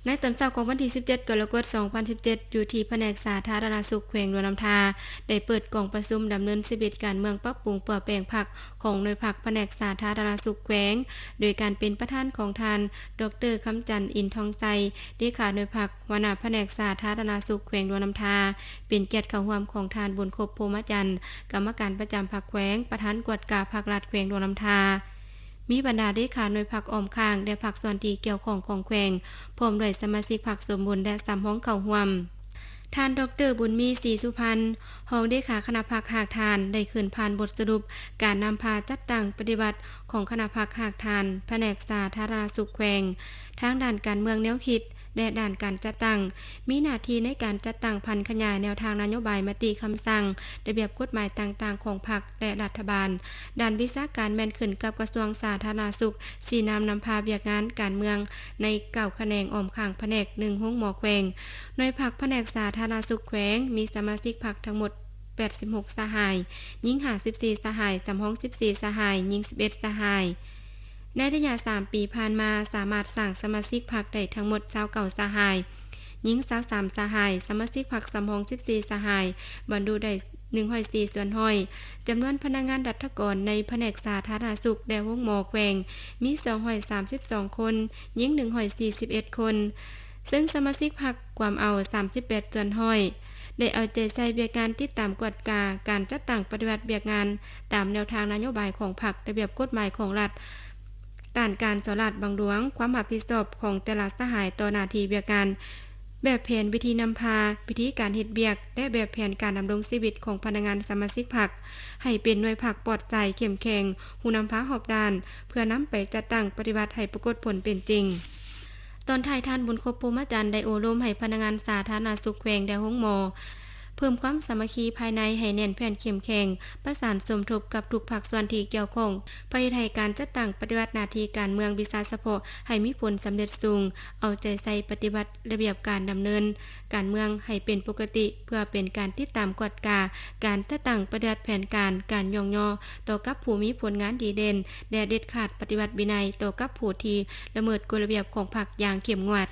ໃນຕອນເຊົ້າຂອງວັນທີສິບເຈັດ ກໍລະກົດ ສອງພັນສິບເຈັດ ຢູ່ທີ່ພະແນກສາທາລະນະສຸກແຂວງຫຼວງນ້ຳທາ ໄດ້ເປີດກອງປະຊຸມດຳເນີນຊີວິດການເມືອງ ປັບປຸງປົວແປງພັກຂອງໜ່ວຍພັກພະແນກສາທາລະນະສຸກແຂວງ ໂດຍການເປັນປະທານຂອງທ່ານ ດອກເຕີ ຄຳຈັນ ອິນທອງໄຊ ເລຂາໜ່ວຍພັກ, ຫົວໜ້າພະແນກສາທາລະນະສຸກແຂວງຫຼວງນ້ຳທາ, ເປັນກຽດເຂົ້າຮ່ວມຂອງທ່ານ ບຸນຄົບ ໂພມະຈັນ ກຳມະການປະຈຳພັກແຂວງ, ປະທານກວດກາພັກລັດແຂວງຫຼວງນ້ຳທາ. ມີບັນດາເລຂາໜ່ວຍພັກອ້ອມຂ້າງ ແລະ ພາກສ່ວນທີ່ກ່ຽວຂ້ອງຂອງແຂວງ ພ້ອມດ້ວຍສະມາຊິກພັກສົມບູນ ແລະ ສຳຮອງເຂົ້າຮ່ວມ. ທ່ານ ດອກເຕີ ບຸນມີ ສີສຸພັນ ຮອງເລຂາຄະນະພັກຮາກຖານ ໄດ້ຂຶ້ນຜ່ານບົດສະຫຼຸບການນຳພາຈັດຕັ້ງປະຕິບັດຂອງຄະນະພັກຮາກຖານ ພະແນກສາທາລະນະສຸກແຂວງ ທາງດ້ານການເມືອງແນວຄິດ ແລະ ດ້ານການຈັດຕັ້ງ, ມີໜ້າທີ່ໃນການຈັດຕັ້ງຜັນຂະຫຍາຍແນວທາງນະໂຍບາຍ, ມະຕິຄຳສັ່ງ, ລະບຽບກົດໝາຍຕ່າງໆຂອງພັກ ແລະ ລັດຖະບານ. ດ້ານວິຊາການແມ່ນຂຶ້ນກັບກະຊວງສາທາລະນະສຸກ, ຊີ້ນຳນຳພາວຽກງານການເມືອງໃນເກົ້າຂະແໜງອ້ອມຂ້າງພະແນກ ໜຶ່ງ ໂຮງໝໍແຂວງ. ໜ່ວຍພັກພະແນກສາທາລະນະສຸກແຂວງ ມີສະມາຊິກພັກທັງໝົດ ແປດສິບຫົກສະຫາຍ, ຍິງ ຫ້າສິບສີ່ສະຫາຍ, ສຳຮອງ ສິບສີ່ສະຫາຍ, ຍິງ ສິບເອັດສະຫາຍ. ໃນໄລຍະສາມປີຜ່ານມາ, ສາມາດສ້າງສະມາຊິກພັກໄດ້ທັງໝົດ ຊາວເກົ້າສະຫາຍ, ຍິງ ຊາວສາມສະຫາຍ, ສະມາຊິກພັກສຳຮອງ ສິບສີ່ສະຫາຍ, ບັນລຸໄດ້ ໜຶ່ງຮ້ອຍສີ່ສ່ວນຮ້ອຍ. ຈຳນວນພະນັກງານລັດຖະກອນໃນພະແນກສາທາລະນະສຸກ ແລະ ໂຮງໝໍແຂວງ ມີ ສອງຮ້ອຍສາມສິບສອງຄົນ, ຍິງ ໜຶ່ງຮ້ອຍສີ່ສິບເອັດຄົນ. ເຊິ່ງສະມາຊິກພັກກວມເອົາ ສາມສິບແປດສ່ວນຮ້ອຍ ໄດ້ເອົາໃຈໃສ່ວຽກງານຕິດຕາມກວດກາການຈັດຕັ້ງປະຕິບັດວຽກງານຕາມແນວທາງນະໂຍບາຍຂອງພັກ, ລະບຽບກົດໝາຍຂອງລັດ, ດ້ານການສໍ້ລາດບັງຫຼວງ, ຄວາມຮັບຜິດຊອບຂອງແຕ່ລະສະຫາຍຕໍ່ໜ້າທີ່ວຽກງານ, ແບບແຜນວິທີນຳພາ, ວິທີການເຮັດວຽກ ແລະ ແບບແຜນການດຳລົງຊີວິດຂອງພະນັກງານສະມາຊິກພັກ ໃຫ້ເປັນໜ່ວຍພັກປອດໃສ, ເຂັ້ມແຂງ, ຮູ້ນຳພາຮອບດ້ານ ເພື່ອນຳໄປຈັດຕັ້ງປະຕິບັດໃຫ້ປາກົດຜົນເປັນຈິງ. ຕອນທ້າຍ, ທ່ານ ບຸນຄົບ ໂພມະຈັນ ໄດ້ໂອ້ລົມໃຫ້ພະນັກງານສາທາລະນະສຸກແຂວງ ແລະ ໂຮງໝໍ ເພີ່ມຄວາມສາມັກຄີພາຍໃນໃຫ້ແໜ້ນແຟ້ນເຂັ້ມແຂງ, ປະສານສົມທົບກັບທຸກພາກສ່ວນທີ່ກ່ຽວຂ້ອງ ເພື່ອເຮັດໃຫ້ການຈັດຕັ້ງປະຕິບັດໜ້າທີ່ການເມືອງວິຊາສະເພາະໃຫ້ມີຜົນສຳເລັດສູງ, ເອົາໃຈໃສ່ປະຕິບັດລະບຽບການດຳເນີນການເມືອງໃຫ້ເປັນປົກກະຕິ, ເພື່ອເປັນການຕິດຕາມກວດກາການຈັດຕັ້ງປະຕິບັດແຜນການ, ການຍ້ອງຍໍຕໍ່ກັບຜູ້ມີຜົນງານດີເດັ່ນ ແລະ ເດັດຂາດປະຕິບັດວິໄນຕໍ່ກັບຜູ້ທີ່ລະເມີດກົດລະບຽບຂອງພັກຢ່າງເຂັ້ມງວດ.